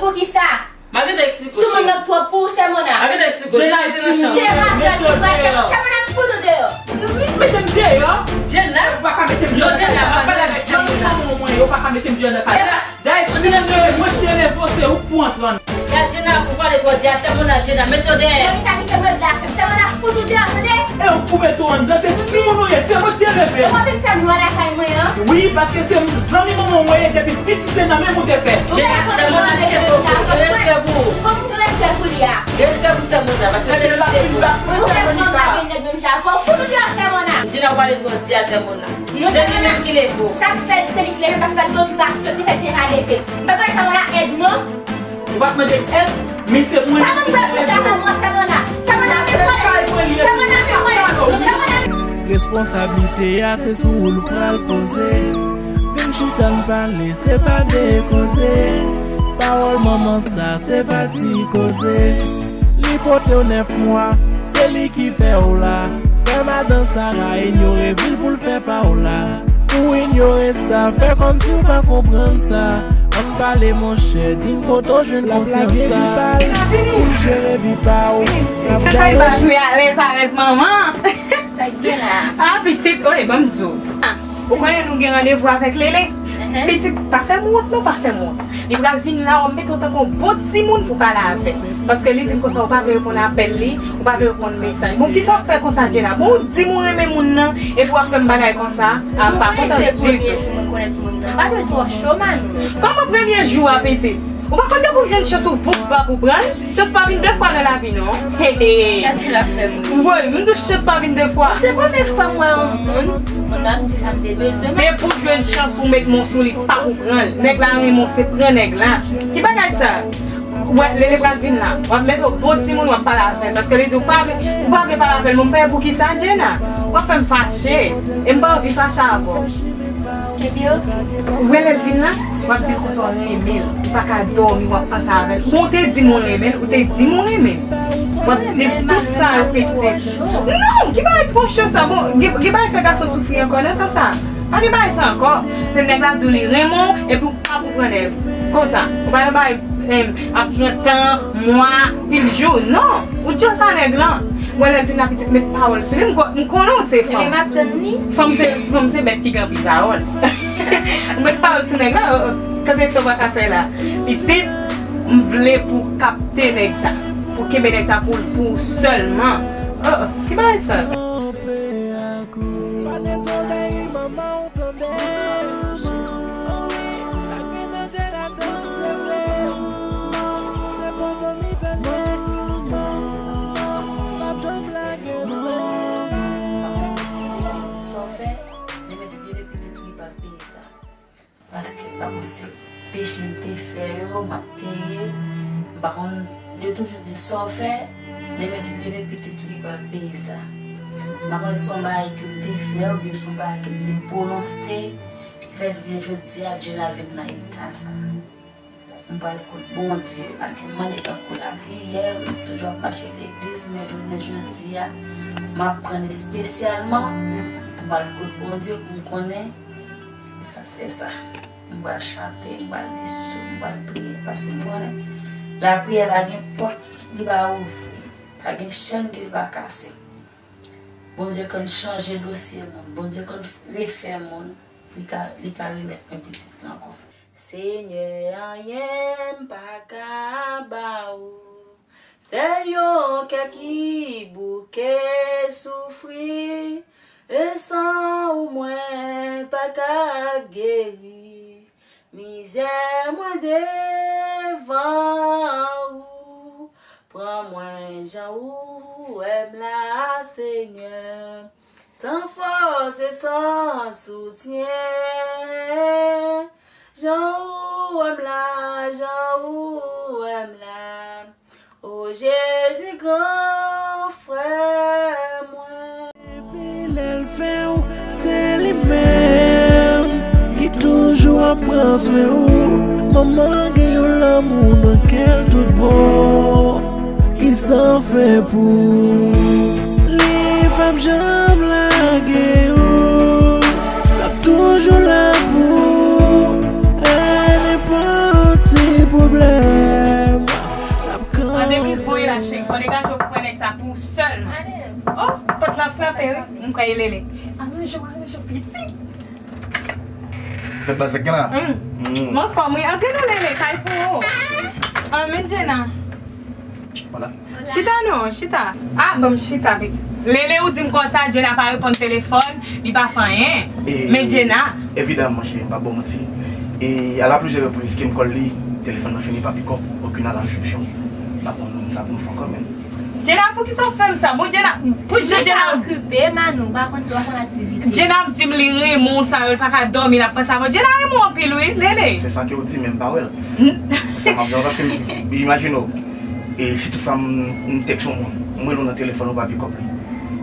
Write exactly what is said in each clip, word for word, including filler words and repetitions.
Poukisa? M ap gentan eksplike w, cheri. Sou moun nan twòp pou ou, sè Mona. M ap gentan eksplike w, cheri. Te rapè ki pral sè Mona fout ou deyò. Mete m deyò. Jenna. Ou pa ka mete m deyò. Non, Jenna, m ap pale avèk sè Mona. Zanmi manman mwen yo pa ka mete m deyò nan kay la. Dayè, ti cheri, mwen te leve, se ou k pou antre an. Ya Jenna, ou pale twò di a sè Mona, Jenna, mete w dèyè. Mwen ki ta kite mwen la fè m, sè Mona fout ou deyò, tande? E ou k pou mete w anndan, se timoun ou ye, se mwen te leve. Ou pa vin fè m lwa lakay mwen an. Wi, paske se zanmi manman mwen ye, depi piti se nan menm ou te fèt. Jenna, sè Mona, mete w, respè pou ou. Kòm ou gen respè pou li a. Respè pou sè Mona, paske se li ki te fè. Ou fè mwen pa gen nèg menm jan avè w, fout ou deyò sè Mona. Jenna, ou pale twò di a sè Mona. Se li menm ki leve w. Sa k fè se li k leve, paske pa t gen okipasyon, li fè l te ka leve. M pa pral sa manda èd non. Ou pa t mande èd, men se mwen ki leve w. Sa mwen ki pral pou sa, mwen, sa manda. Sa manda, men fò li. Sa manda, men fò li. Sa manda. Responsablite a se sou ou l pral poze. Vin chita n pale, se pa de koze. Pawòl manman sa, se pa ti koze. Li pote w nèf mwa, se li ki fè w la. Fè madan Sara inyore vi l pou l fè pa w la. Ou inyore sa, fè kòmsi w pa konprann sa. Ann pale monchè, di m kote w jwenn konsyans sa. Pou l jere vi pa w. Sa yo jwe alèz alèz manman. Sa k gen la? Ah, pitit, oye, ban m di w. Ou konnen nou gen randevou avèk Lele? Pitit, pa fè m wont non, pa fè m wont. Li pral vin la, w ap mete w tankou yon bon timoun pou pale avè l. Paske li di m konsa, ou pa vle reponn apèl li, ou pa vle reponn mesaj. Bon, kisa w ap fè konsa, Jenna? Bon, ou di m ou renmen moun nan, epi w ap fè m bagay konsa. A, m pa kontan ditou. Se premye jou mwen konèt moun nan. Pa dwe twò cho, man. Kòman premye jou a, pitit? Ou pa konn depi w jwenn chans ou voup vap ou pran l? Chans pa vin de fwa nan lavi non. He, he. Gade l ap fè moun. Woy, m di w chans pa vin de fwa. Se premye fwa m wè yon moun, moun nan di sa m te bezwen. Depi w jwenn chans ou met men w sou li, pa pou pran l. Nèg la renmen w, se pran nèg la. Ki bagay sa? Ou wè, Lele pral vin la. W ap mete w bon timoun, w ap pale avè l. Paske li di w pa vle, ou pa vle pale avè l, men m pa wè poukisa, Jenna. W ap fè m fache. E m pa anvi fache avè w. Ou wè lè l vin la, w ap di l konsa w renmen l. Ou pa ka dòmi, w ap panse avè l. Bon, ou te di m ou renmen l, ou te di m ou renmen l. W ap di l tout sa yo, pitit. Non, ki bagay twò cho sa? Bon, gen, gen bagay fè gason soufri ankò nan tan sa. Pa gen bagay sa ankò. Se nèg la di w li renmen w, epi w pa pou pran nèg konsa. Ou pa nan bagay, em, ap pran tan, mwa, pil jou. Non, ou just a nèg lan. Mwen lè l vin la pitit met pawòl sou li, m ko-, m konnen w se fanm. Fanm se, fanm se bèt ki gen anpil pawòl. Ou met pawòl sou nèg la, oh, oh, tande sa w pa ka fè la. Pitit, m vle pou w kapte nèg sa. Pou kenbe nèg sa pou, pou ou sèlman. Oh, oh, ki bagay sa? Sa w fè, demen si Dye vle pitit li pral peye sa. Paske pa konn se peche m te fè yo, m ap peye. M pa konn, yo toujou di sa w fè, demen si Dye vle pitit li pral peye sa. M pa konn si se yon bagay ke m te fè oubyen se yon bagay ke m te pwononse ki fè jounen jodi a Jenna vin nan eta sa. M pral kot Bondye, paske m mande tankou lapriyè, m toujou ap mache legliz, men jounen jodi a, m ap pran l espesyalman, m pral kot Bondye pou m konnen sa fè sa. M pral chante, m pral li sou, m pral priye, paske m konnen lapriyè pa gen pòt li pa ouvri, pa gen chèn ke li pa kase. Bondye konn chanje dosye moun, Bondye konn refè moun, li ka, li ka remèt mwen pitit la ankò. Senyè, anyen m pa ka ba ou. Sèl yon kè ki bouke soufri, e san ou mwen pa ka geri. Mizè mwen devan ou, pran mwen jan ou wè m la, Senyè. San fòs e san soutyen, jan ou wè m la, jan ou wè m la. O Jezi, gran frè mwen. Depi lè l fè w, se li menm ki toujou ap pran swen w. Manman gen yon lanmou nan kè l tout bon, ki san fen pou ou. Li p ap janm lage w, l ap toujou la pou ou. E nenpòt ti pwoblèm Ou degaje w pou pran nèg sa pou ou sèlman. Oh, pòt la frape, wi. M kwè e Lele. Aranje w, aranje w, pitit. Tèt baz gen la. M anfòm, wi. Antre non, Lele, kay pou ou. Anmèn, Jenna. Chita non, chita. Ah, ban m chita, pitit. Lele, ou di m konsa, Jenna pa reponn telefòn, li pa fè anyen. Men Jenna. Evidaman, cheri, m p ap ba w manti. E à la plusieurs reprises ke m call li, telefòn nan fini pa pick up, aucune à la réception. M pa konn sa pou m fè ankò, men. Jenna, poukisa w fè m sa? Bon, Jenna, pou jan Jenna okipe, Manou, pa konn, pa konn aktivite. Jenna ap di m li renmen w sa, yo, l pa ka dòmi, l ap panse avè w. Jenna renmen w anpil, wi, Lele. Se sa ke w di, men m pa wè l. Se sa m ap di w, paske m, imajine w, e si toutfwa m, m tèks yon moun, m rele w nan telefòn, ou pa pick up li.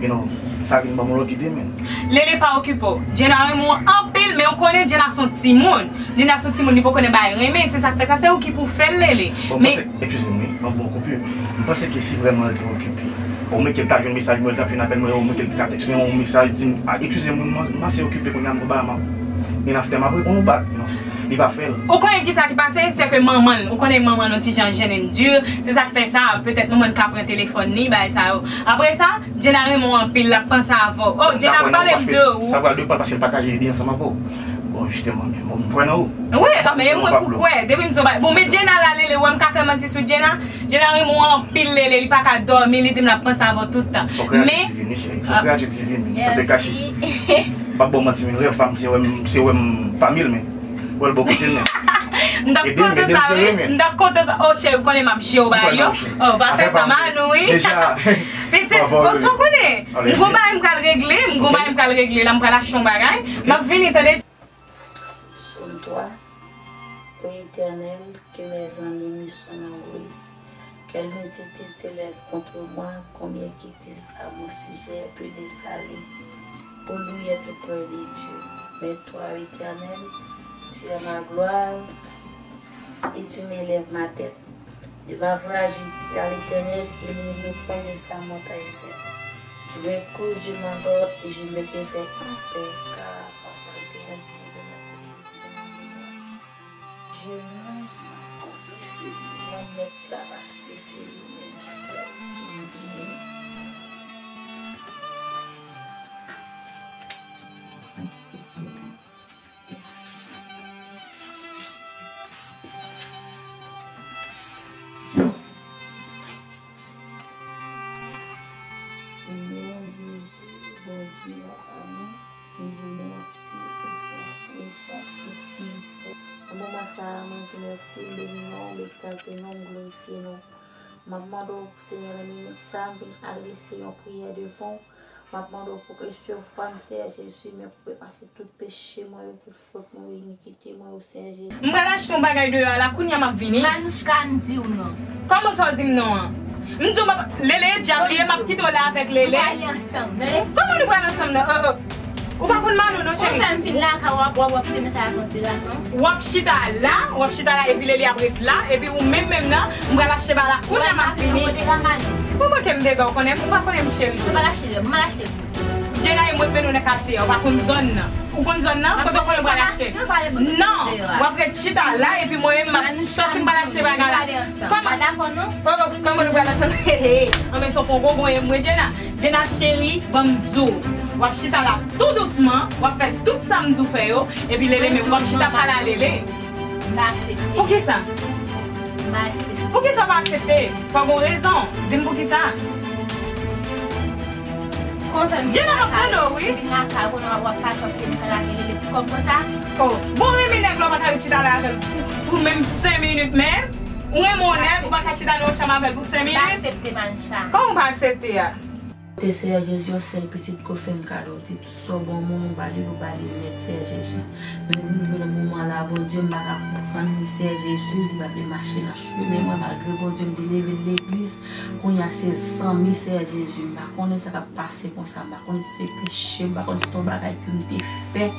You know, sa vin ban m yon lòt ide, men. Lele pa okipe w. Jenna renmen w anpil, men ou konnen Jenna se yon timoun. Jenna se yon timoun, li poko nan bagay renmen, se sa k fè sa, se ou ki pou fè l, Lele. Bon, m panse, eskize m, wi, yon bon koupi. M panse ke si vrèman l te okipe, ou menm ke l ta jwenn mesaj mwen, l t ap jwenn apèl mwen, ou menm ke l te ka tèks mwen yon mesaj, di m, ah, eskize m, wi, m, m ase okipe kounye a, m gen bagay m ap, in after, m ap reponn ou back, non. Li pa fè l. Ou konnen kisa ki pase? Se ke manman l, ou konnen manman l yon ti jan jennen di, se sa k fè sa, petèt manman l ka pran telefòn li, bagay sa yo. Apre sa, Jenna renmen w anpil, l ap panse avè w. Oh, Jenna ap pale m de ou. Sa pral depann paske l pataje ide ansanm avè w. Bon, jisteman, men, bon, m kwè nan ou. Wi, ah, men e mwen pou kwè. Depi m di w, bon, men Jenna la, Lele, wè m ka fè manti sou Jenna. Jenna renmen w anpil, Lele, li pa ka dòmi, li di m l ap panse avè w tout tan. Se yon kreyati divin, wi, cheri. Se yon kreyati divin, men. Sa te kache. M p ap ba w manti, men rèv pa m, se wè m, se wè m pami l, men. Wè l bò kote l, men. M t ap kontan sa, wi. M t ap kontan sa. Oh, cheri, ou konnen m ap jere w bagay yo. Oh, pa fè sa, Manou, wi. Pitit, bon, sa w konnen. M gon bagay m pral regle, m gon bagay m pral regle la, m pral achte yon bagay. M ap vini, tande. Psaume trois. Ô Éternel, que mes ennemis soient en grise, qu'elles multiplicient tes lèvres contre moi, combien qu'ils disent à mon sujet plus de salut. Pour lui être auprès de Dieu. Mais toi, Éternel, tu es ma gloire, et tu m'élèves ma tête. De ma voix, je crie à l'Éternel, et il me répond de sa montagne sainte. Je me couche, je m'endors, et je me réveille en paix, car la force à l'Éternel qui me donne la sécurité de mon demeure. Je loue et bénis le nom de mon Maître, la parce que c'est lui-même seul qui me bénit. Senyè Jezi, Bondye a nou, m di w mèsi pou sa, pou sa, pou sa. Nan moman sa a, mwen di mèsi, m beni non w, m egzalte non w, m glorifye non w. M ap mande w, Senyè, nan minit sa a, m vin adrese yon priyè devan w. M ap mande w pou w resevwa m, Senyè Jezi, men pou w efase tout peche mwen yo, tout fòt mwen yo, inikite mwen yo, Senyè Jezi. M pral achte yon bagay deyò a la, kounye a m ap vini. Manouchka, m di w non. Kòman sa w di m non an? M di w m ap, Lele e dyab li ye, m ap kite w la avèk Lele. Nou prale ansanm, tande? Kòman nou pral ansanm nan? Oh, oh. Ou pa konn Manou non, cheri. Ou fè m vin lakay w, w ap, w ap, w ap kite m nan kay avè yon ti gason. W ap chita la, w ap chita la, epi Lele ap ret la, epi ou menm menm nan, m pral achte bagay la, kounye a m ap vini. Ou manke m dega, ou konnen, ou pa konnen m cheri. Ou pral achte, m pral achte. Jenna, e mwen k mennen w nan katye a, ou pa konn zòn nan. Ou konn zòn nan? Kote w konnen w pral achte? Non, w ap ret chita la, epi mwen menm m ap sòti, m pral achte bagay la. Kòman? Oh, oh, kòman nou pral ansanm? Anben, se yon pon gongon e mwen, Jenna. Jenna cheri, ban m di w. W ap chita la tou dousman, w ap fè tout sa m di w fè yo, epi Lele menm, w ap chita pale a Lele. M pa aksepte. Poukisa? M pa aksepte. Poukisa w pa aksepte? Fò gen yon rezon. Di m poukisa. Jenna, m ap tande w, wi. Vin lakay ou, konnen w ap pase ap vin lakay Lele pou kòb konsa. Oh, bon, renmen nèg la, w pa ka ret chita la avè l pou, pou menm senk minit menm. Ou renmen yon nèg, ou pa ka chita nan yon chanm avè l pou senk minit. M pa aksepte, Manouchka. Kòman w pa aksepte a? Te Seyè Jezi, yon sèl pitit ke w fè m kado, w di tout sa w ban moun, ou ba li, ou ba li nèt, Seyè Jezi. Men nou rive nan moman la, Bondye, m pa ka konprann li, Seyè Jezi, li pa vle mache nan chemen mwen, malgre Bondye m te leve l legliz, kounye a se zanmi, Seyè Jezi, m pa konnen sa k ap pase konsa, m pa konnen si se peche, m pa konnen si se yon bagay ke m te fè,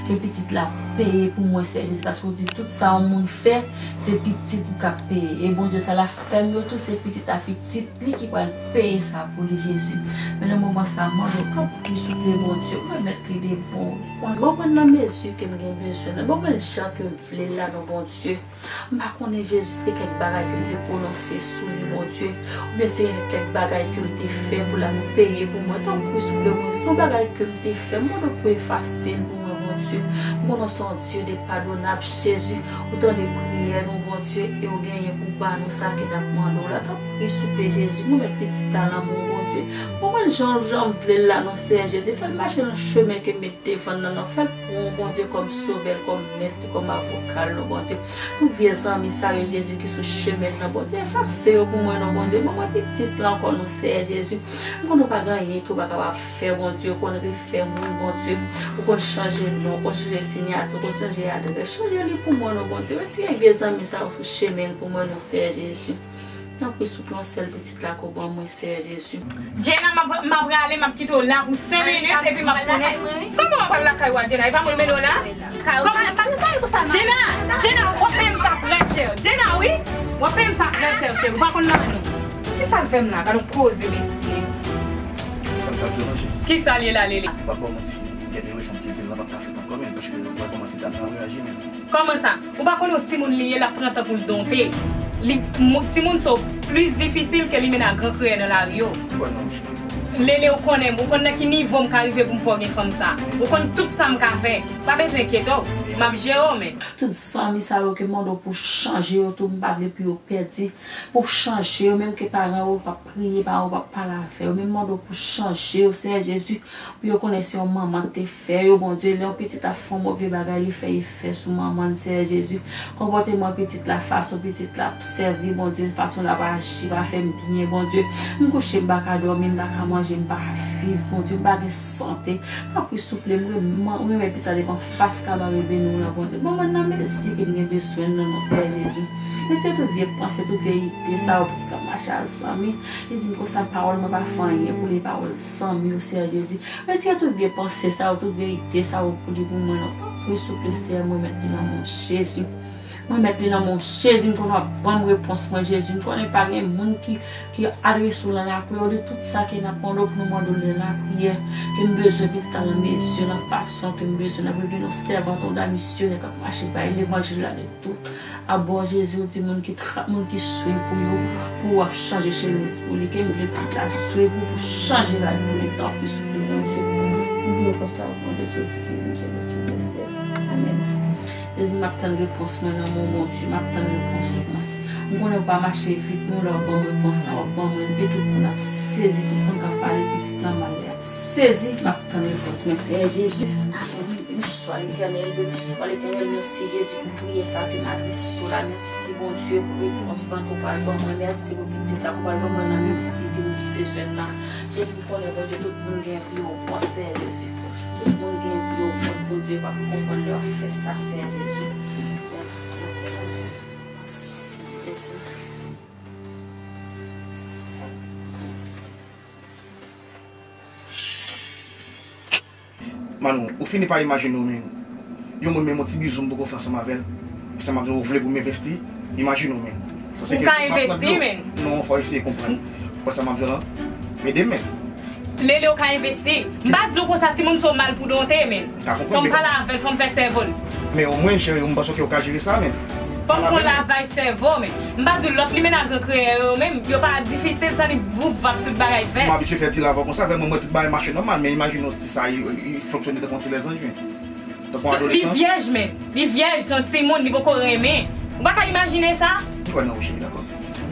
ke pitit la peye pou mwen, Seyè Jezi, paske w di tout sa yon moun fè, se pitit ou k ap peye, e Bondye sa l ap fè m yo tou, se pitit a pitit li ki pral peye sa pou li, Jezi. Men nan moman sa a, m mande w, tanpri, souple, Bondye, remèt li devan w. Bon, ban mwen nan mezi ke m gen bezwen nan, ban mwen jan ke m vle l la, non, Bondye. M pa konnen, Jezi, si te kèk bagay ke m te pwononse sou li, Bondye, oubyen Se kèk bagay ke m te fè pou la, m peye pou mwen. Tanpri, souple, Bondye, se yon bagay ke m te fè. M mande w pou efase l pou mwen, Bondye. M konnen w se yon Dye de padonab, Jezi. Ou tande priyè nou, Bondye, e w genyen pou ba nou sa ke n ap mande w la. Tanpri, souple, Jezi, m remèt pitit la nan men w, Bondye. Bon, mwen jan, jan m vle l la, non, Seyè Jezi. Fè l mache nan chemen ke m met devan l nan, non. Fè l pran w, Bondye, kòm sovè l, kòm mèt li, kòm avoka l, non, Bondye. Tout vye zanmi sa yo, Jezi, ki sou chemen nan, Bondye, efase yo pou mwen, non, Bondye. Ban mwen pitit la ankò, non, Seyè Jezi. M konnen w pa gen anyen ke w pa kapab fè, Bondye. Ou konn refè moun, Bondye. Ou konn chanje non, ou konn chanje siyati, ou konn chanje adrès. Chanje li pou mwen, non, Bondye. Retire vye zanmi sa yo sou chemen pou mwen, non, Seyè Jezi. Tanpri, souple, yon sèl pitit la ke w ban mwen, Seyè Jezi. Jenna, m ap, m ap prale, m ap kite w la pou senk minit, epi m ap tounen. Kòman w ap al lakay ou a, Jenna? E pa mwen ki mennen w la? Kòman? Jenna, Jenna, w ap peye m sa trè chè. Jenna, wi, w ap peye m sa trè chè, cheri. Ou pa konn nan men nou. Kisa l fè m la? Gade yon koze, mesye. Sa m t ap di w, non, cheri. Kisa l ye la, Lele? M p ap ba w manti. Gen de resan m te di l lan p ap ka fèt ankò, men, paske ou pa konn manti, dam nan reyaji, men. Kòman sa? Ou pa konnen yon timoun li ye, l ap pran tan pou l donte. Li, mo- timoun se plis difisil ke li mennen a gran kreyè nan lari yo. Lele, ou konnen m, ou konn nan ki nivo m ka rive pou m fè w gen fanm sa. Ou konn tout sa m ka fè. Pa bezwen enkyete w. M ap jere w, men. Tout zanmi sa yo ke m mande w pou chanje yo tou, m pa vle pou yo pèdi. Pou chanje yo, menm ke paran yo p ap priye, paran yo p ap pale avè yo. Men m mande w pou chanje yo, Seyè Jezi. Pou yo konnen se yon manman k te fè yo, Bondye. Lè yon pitit ap fè yon move bagay, li fè efè sou manman l, Seyè Jezi. Konpòteman pitit la, fason pitit la ap sèvi, Bondye, fason l ap aji, pa fè m byen, Bondye. M kouche, m pa ka dòmi, m pa ka manje, m pa viv, Bondye, m pa gen sante. Tanpri, souple, m re- m renmen pitit la devan fas kabare beni w lan, Bondye. Ban mwen nan mezi ke m gen bezwen l nan, non, Seyè Jezi. Retire tout vye panse, tout vye ide sa yo, pitit la mache a zanmi. Li di m konsa, pawòl mwen pa fè anyen pou li, pawòl zanmi yo, Seyè Jezi. Retire tout vye panse sa yo, tout vye ide sa yo pou li, pou mwen, non. Tanpri, souple, Seyè, m remèt li nan men w, Jezi. M remèt li nan men w, Jezi. M konnen w ap ban m repons mwen, Jezi. M konnen pa gen moun ki, ki adrese w nan lapriyè. Ou di tout sa ke n ap mande w pou nou mande w nan lapriyè. Ke m bezwen pitit la nan mezi, nan fason ke m bezwen, nan pou l vin yon sèvant, yon dam misyonè k ap mache bay levanjil la de tout. Abò, Jezi, ou di moun ki tra- moun ki swe pou yo, pou w ap chanje chemiz pou li. Ke m vle pitit la swe pou, pou chanje rad pou li, tanpri, souple, Bondye. M priye konsa, o non de Jezi ki vin chanje sou mesye. Amèn. Jezi, m ap tann repons mwen nan men w, Bondye, m ap tann repons mwen. M konnen w pa mache vit, men w la w ap ban m repons la, w ap ban mwen, e tout moun ap sezi, tout moun k ap pale pitit lan mal la, y ap sezi, m ap tann repons mwen, Seyè Jezi. Amèn. Beni swa Letènèl, beni swa Letènèl. Mèsi, Jezi, pou priyè sa ke m adrese w la. Mèsi, Bondye, pou repons lan ke w pral ban mwen. Mèsi pou pitit la ke w pral ban mwen nan mezi ke m bezwen nan. Jezi, m konnen, Bondye, tout moun gen pou yo pran, Seyè Jezi. Tout moun gen pou yo pran, Bondye, yo p ap konprann lè w ap fè sa, Seyè Jezi. Mèsi, Bondye. Mèsi, Jezi. Manou, ou fini pa imajine w, men. Yon moun, menm yon ti bizou m poko fè ansanm avè l. Sa m ap di w, ou vle pou m envesti? Imajine w, men. Ou ka envesti, men. Non, fò w eseye konprann. Ou konprann sa m ap di w lan? Ede m, men. Lele, ou ka envesti. M pa di w konsa, timoun se yon mal pou donte, men. Fò m pale avè l, fò m fè sèvo l. Men omwen, cheri, m panse ke w ka jere sa, men. Fò m fè yon lavaj sèvo, men. M pa di w lòt limena gran kreyè yo menm, yo pa difisil, sa ni voup vap tout bagay fèt. M abitye fè ti lavan konsa, vrèman, mwen, tout bagay mache nòmal, men imajine yon ti sa, li, li fonksyone tankou yon ti lèzanj, men. Tankou yon adolesan. Li vyèj, men. Li vyèj, se yon timoun, li poko renmen. Ou pa ka imajine sa? M kwè nan ou, cheri, dakò.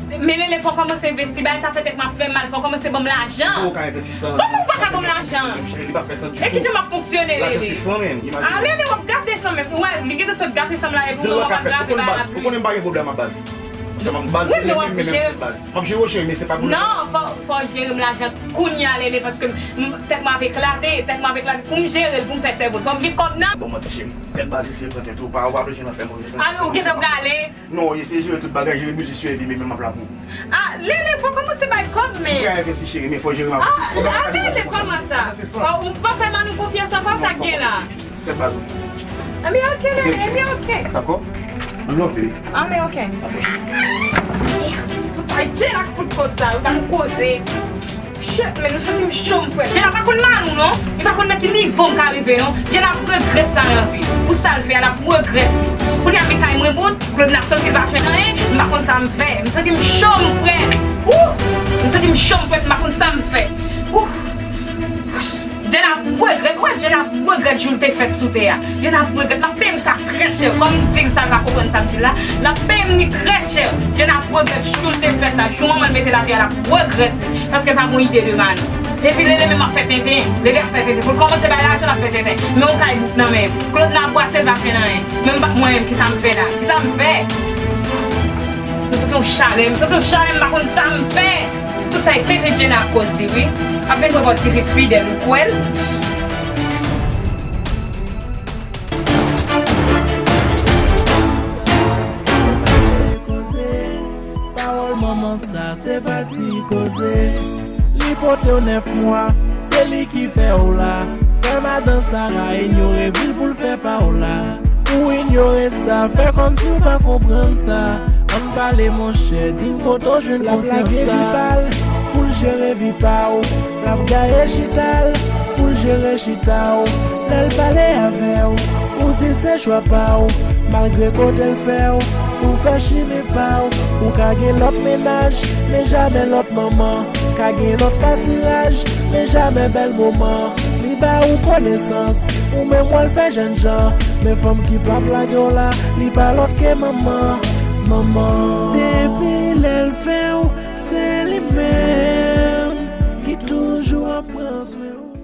Men Lele, fò w kòmanse envesti, bagay sa fè tèt mwen ap fè mal, fò w kòmanse ban m lajan. Ou ka envesti san. Kòman ou pa ka ban m lajan? Cheri, li pa fè san ditou. E kijan m ap fonksyone, Lele? Lajan se san menm, imajine. A, Lele, w ap gate san menm. Ou wè, li gentan sot gate san m la, epi ou ap gate bagay la plis. Ou konnen m pa gen pwoblèm ak baz. Sa m ap baz, wi, men w ap jere. M ap jere w, cheri, men se pa pou lè. Non, fò, fò w jere m lajan kounya, Lele, paske m, tèt mwen ap eklate, tèt mwen ap eklate. Pou m jere l, pou m fè sèvo l, fò m gen kòb nan. Bon, manti, cheri. Tèt baze, se pran tèt ou, pa, ou pa bezwen nan fè move sans. A, ou gentan prale? Non, eseye jere tout bagay, jere biznis yo, epi men, men m ap la pou ou. A, Lele, fò w kòmanse bay kòb, men. Ou ka envesti, cheri, men fò w jere m avè. A, Lele, kòman sa? Ou pa fè Manou konfyans ankò, sa k gen la? Tèt baze. Ebyen, oke, Lele, ebyen, oke. Dakò? M love you. A, men oke. Tout sa, Jay la k fout koz sa, yo ba nou koze. Shit, men nou santi m cho, m frè. Jay la pa konn Manou, non. Li pa konn nan ki nivo m ka rive, non. Jay la ap regrèt sa nan vi l. Pou sa l fè a, l ap regrèt li. Kounye a, men kay mwen bout, Claude la soti, l pa jwenn anyen, m pa konn sa m fè. M santi m cho, m frè. Wouh! M Santi m cho, m frèt, m pa konn sa m fè. Ouf. Jenna ap regrèt, wè, Jenna ap regrèt jou l te fèt sou tè a. Jenna ap regrèt, l ap peye m sa trè chè. Kòm m di l sa, l pa konprann sa m di l la, l ap peye m li trè chè. Jenna ap regrèt jou l te fèt la, jou manman l mete l atè a, l ap regrèt li. Paske l pa gon ide de mani. Epi Lele menm ap fè tenten, Lele ap fè tenten. Pou l kòmanse bay lajan, l ap fè tenten. Men yon kay bouk nan men m. Claude nan ap bwase, l pa fè nanyen. Men m pa, mwen menm, kisa m fè la? Kisa m fè? M santi yon chalè, m santi yon chalè, m pa konn sa m fè. Tout sa e tenten Jenna ak kòz li, wi. Ap vin pran pòz tifi fidèl, ou kwè l? Pawòl manman sa, se pa ti koze. Li pote w nèf mwa, se li ki fè w la. Frè madan Sara inyore vi l pou l fè pa w la. Ou inyore sa, fè kòmsi w pa konprann sa. Ann pale monchè, di m kote w jwenn konsyans sa. L ap lage vi pa l pou l jere vi pa w. L ap gaye chita l pou l jere chita w. Lè l pale avè w, ou di se chwa pa w. Malgre kote l fè w, ou fè chimen pa w. Ou ka gen lòt mennaj, men jamè lòt manman. Ka gen lòt patiraj, men jamè bèl moman. Li ba ou konesans, ou menm w al fè jènjan. Men fanm ki p ap lage w la, li pa lòt ke manman. Manman. Depi lè l fè w, se li menm ki toujou ap pran swen w.